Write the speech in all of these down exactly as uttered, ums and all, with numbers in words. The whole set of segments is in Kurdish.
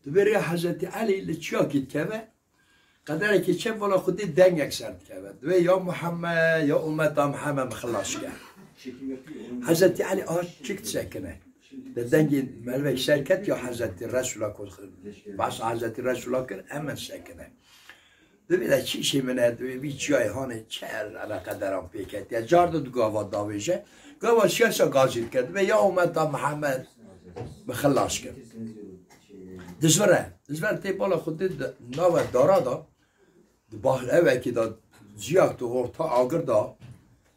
Dibê rê Hezretî Elî li çiyakî dikeve, qederekî çep bala Xwedê dengek ser dikeve. Dibê ya Muhammed, ya ummeta Muhammed, min xilas ke. Hezretî Elî a çik disekine. Di dengê mervek ser ket ya Hezretî Resûla ku behsa Hezretî Resûla kir, hemen sekine. Dibê de çîşê min e, dibê vî çiyayê hanê çer eleqederan pê ketiye. Car di gava davêje. Gava şiya sa gazî dike. Dibê ya ummeta Mihemed, min xilas kir. Dizvire. Dizvire tê bala Xwedê di nava dara da, di bahlevekî da, ciyak di orta agir da,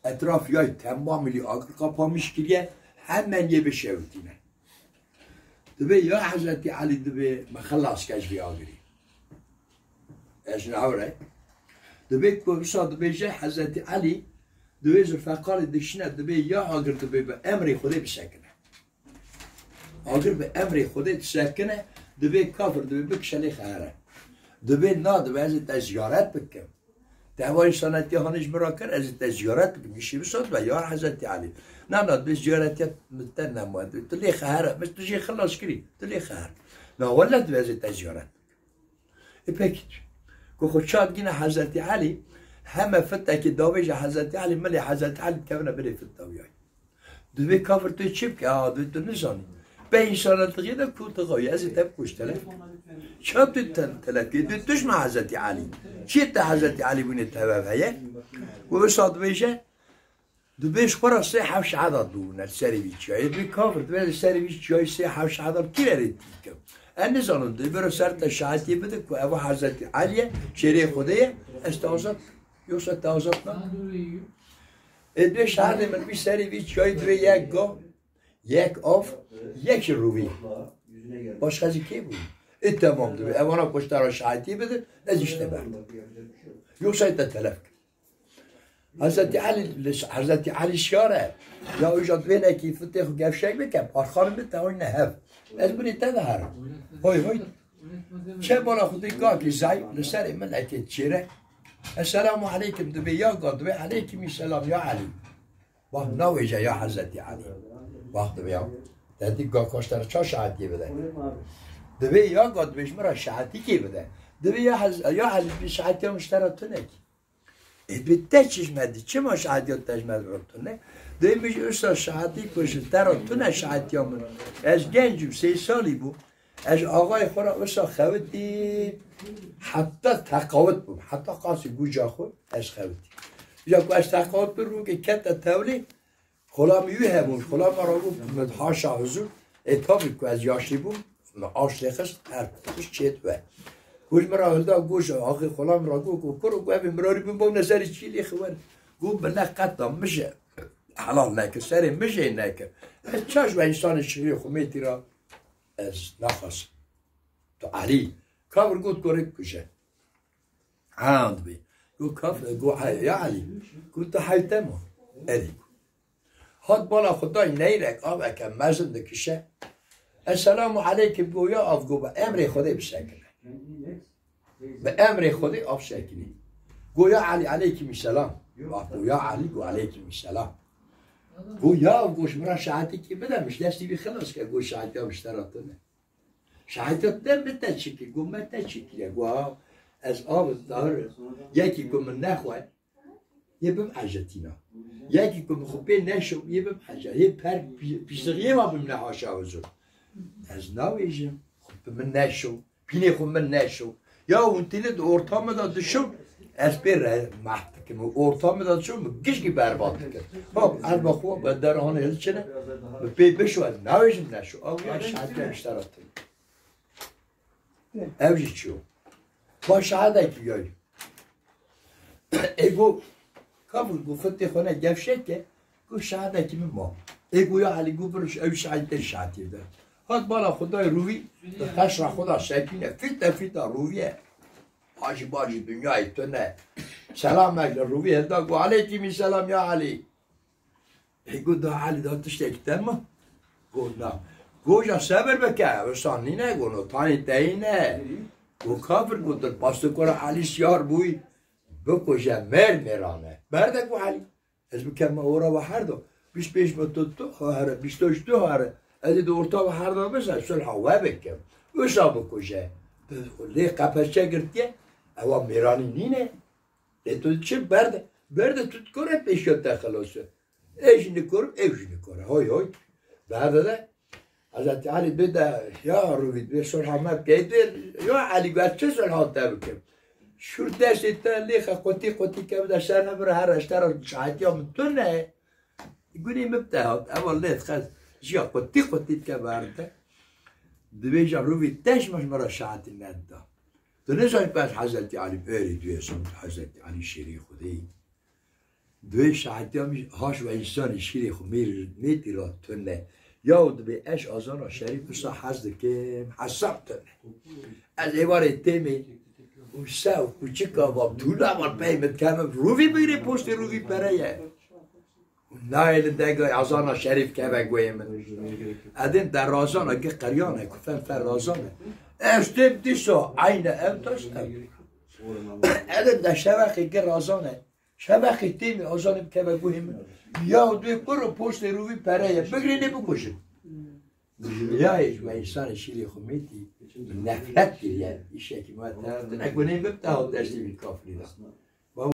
etraf yay temamî lî agir kapamiş kiriye, hemen yê bişewitîne. Dibê ya Hezretî Elî dibê min xilas ke ji vî agirî. Ez ji nav re. Dibê ku wisa dibêje Hezretî Elî, dibê Zulfeqarê dişine, dibê ya agir dibê bi emrê Xwedê bisekine. Agir bi emrê Xwedê disekine, dibê kafir dibê bikişe lê xehere. Dibê na dibê ez ê te ziyaret bikim. Te ewa însanetiya hanê ji min re kir, ez ê te ziyaret bikim. Gişî wisa dibe ya Hezretî Elî. Na na dibê ziyaretiya min te nema. Tu lê xehere, min tu jê xilas kirî. Tu lê xehere. Na wele dibê ez ê te ziyaret bikim. E pekî. Ku xwe çad gîne Hezretî Elî, heme fitekî davêje Hezretî Elî, milê Hezretî Elî dikevine binê fita wî yay. Dibê kafir tu çi bike? Ha, dibê tu nizanî. Be însana dixî de ku dixawî, ez ê te bikûj telef. Ça tu te-, telef kê? Tu dijme Hezretî Elî. Çi te Hezretî Elî bûnê tevev heye? Ku wisa dibêje, dibê ji xwe re sê heft şehadat bûne li serê vî çiyayê. Dibê kafir, dibê li serê vî çiyayê sê heft şehadat kî re rê tî dikim? Ez nizanim, dibê biro ser te şahitiyê bide ku eva Hezretî Elî ye, şêrê Xwedê ye, ez te azad, yoksa te azad nakim. Ê dibê şehadê min bî serê vî çiyayê dibê yek ga, yek av, yek jî rûvî. Başqa jî kê bû? Ê temam dibê. Evana ku ji te re şahitî bidin, ez jî ji te berdim. Yoksa te telef kir. Hezretî Elî, li Hezretî Elî şiyar e. Ya wîja dibênekî fitê xwe gevşek bike, arxanê min te oyne hev. Ez binê te de herim. Hoy hoy. Çe bala Xwedê gakî zayîf li serê min eke çêre. Esselamu aleykum dibê ya ga dibê aleykum selam ya Elî. Bak, nawêje ya Hezretî Elî. Bak, dibê ya. Te dî ga kaştere ça şahitiyê bide. Dibê ya ga dibê ji min re şahitîkê bide. Dibê ya Hez-, ya Elî dibê şahitiya min ji te re tune kî. Ê bi te çi ji me dî? Çima şahitiya te ji me re tune? Dibê min jî usta şahitî ku ji te re tune şahitiya min. Ez genc im, sê salî bûm. Ez ji axayê xwe re wisa xewitî heta teqawit bûm. Heta qasî guca xwe ez xewitî. Ya ku ez teqawit bûm, rûkê kete tevlî, xulamî wî hebûn. Xulama re got, min haşa huzur. Ê tabî ku ez yaşlî bûm, min aş lê xist, her tişt çêt we. Got, ji min re hilda, got, ji axê xulamî re got, got, kuro, got, evê mirarî bûn, bawne serê çî lê xiwen. Got, bi ne qeta min jê helal nekir, serê min jê nekir. Ez ça ji we însanê şirê xumêtî re Ez naxwazim. Tu Elî. Kafir got, ku rê bikuje. Ha, dibê. Got, kafir, got, hey, ya Elî. Got, tu heyte ma. Elî. Hat bala xwe day neyrek aveke mezin dikişe. Esselamu aleykum, got, ya av, got, bi emrê Xwedê bisekine. Bi emrê Xwedê av sekinî. Got, ya Elî, aleykum selam. Bak, got, ya Elî, got, aleykum selam. Got, ya av, got, ji min re şahidekî bide, min ji destî wî xilas ke, got, şahidî ya min ji te re tune. Şahidiyet de min te çi kir? Got, me te çi kiriye? Got, ha, ez av dahir, yekî ku min nexwe, yê bim ejetîna. Yekî ku min xwe pê neşo, yê bim eje-, yê per pî-, pîsixiyê ma bim ne haşa huzur. Ez nawêjim, xwe bi min neşo, pînê xwe min neşo. Ya hûn tîne di orta min de dişon, ez pê re mehf dikim. Û orta min de dişon, min gişkî berbat dikim. Bab, ez be xwe be derhanê hilçine, min pê bişo, ez nawêjim neşo. Ew ya şahidiyê min ji te re tune. Ew jî çû. Ba şahadekî yoy. Ê got, kafir got, fitê xwe ne gevşek ke, got, şahadekî min ma. Ê got, ya Elî, got, bir ew şahid te şahidiyê de. Hat bala xwe dayê rûvî, di qeşra xwe de şekîne, fîte fîta rûvî ye. Hajî bajî dinyayê tune. Selamek li rûvî hilda, got, aleykum selam ya Elî. Ê got, da Elî, da tiştekî te ma? Got, na. Got, ja sebir bike, wisa nîne, got, no tanî te yî ne. Got, kafir, got, tu bastê ku ra Elî siyar bûyî, bikuje mêr mêrane. Berde ku Elî. Ez bikeme ora we her do. Bîst pênc min tu, tu here, bîst û üç tu here. Ez ê di orta we her do bize, sulha we bikim. Wisa bikuje. Lê qepeçe girtiye, ewa mêranî nîne. Lê tu çi berde? Berde tu dikore pêşiya te xelas e. Ê jî nikor, ew jî nikore. Hoy hoy. Berde de. Hezretî Elî bê de, ya Rûvî, bê sulha me bikey, bê, ya Elî, ez çi sulha te bikim? Şûr destê te lêxe qutî qutî keve de ser hebire her eştera şahitiya min tune. Gunê min bi te hat. Ewa lê dixez. Jiya qutî qutî dike berde. Dibêje Rûvî te ji min, ji min re şahetî neda. Tu nizanî ku ez Hezretî Elî, berî duê sal Hezretî Elî şêrê Xwedê. Duê şahetîya min haş ve însanî şîrê xwe mêr-, mêtî ra tune. Yaw dibê ez azana şerîf wisa hez dikim, hesab tune. Ez êvarê têmê û sew kûçika va tûla va pey min dikeme Rûvî bigirê poştê Rûvî pere ye. Nayê li degay azana şerîf keve guhê min. Edin de razana gi qeryane ku fen fer razane. Ez têm dîsa eyne ev taş ev. Edin de şevexê gi razane. Şevexê têmê azanê bikeve guhê min. Ya dê kuro poştê Rûvî pere ye. Bigirê lê bikujin. Ji viyayê ji me însanê şîrê xwe mêtî nefret kiriye. Îşekî me te ne gunê min te hat destê wî kafirî da.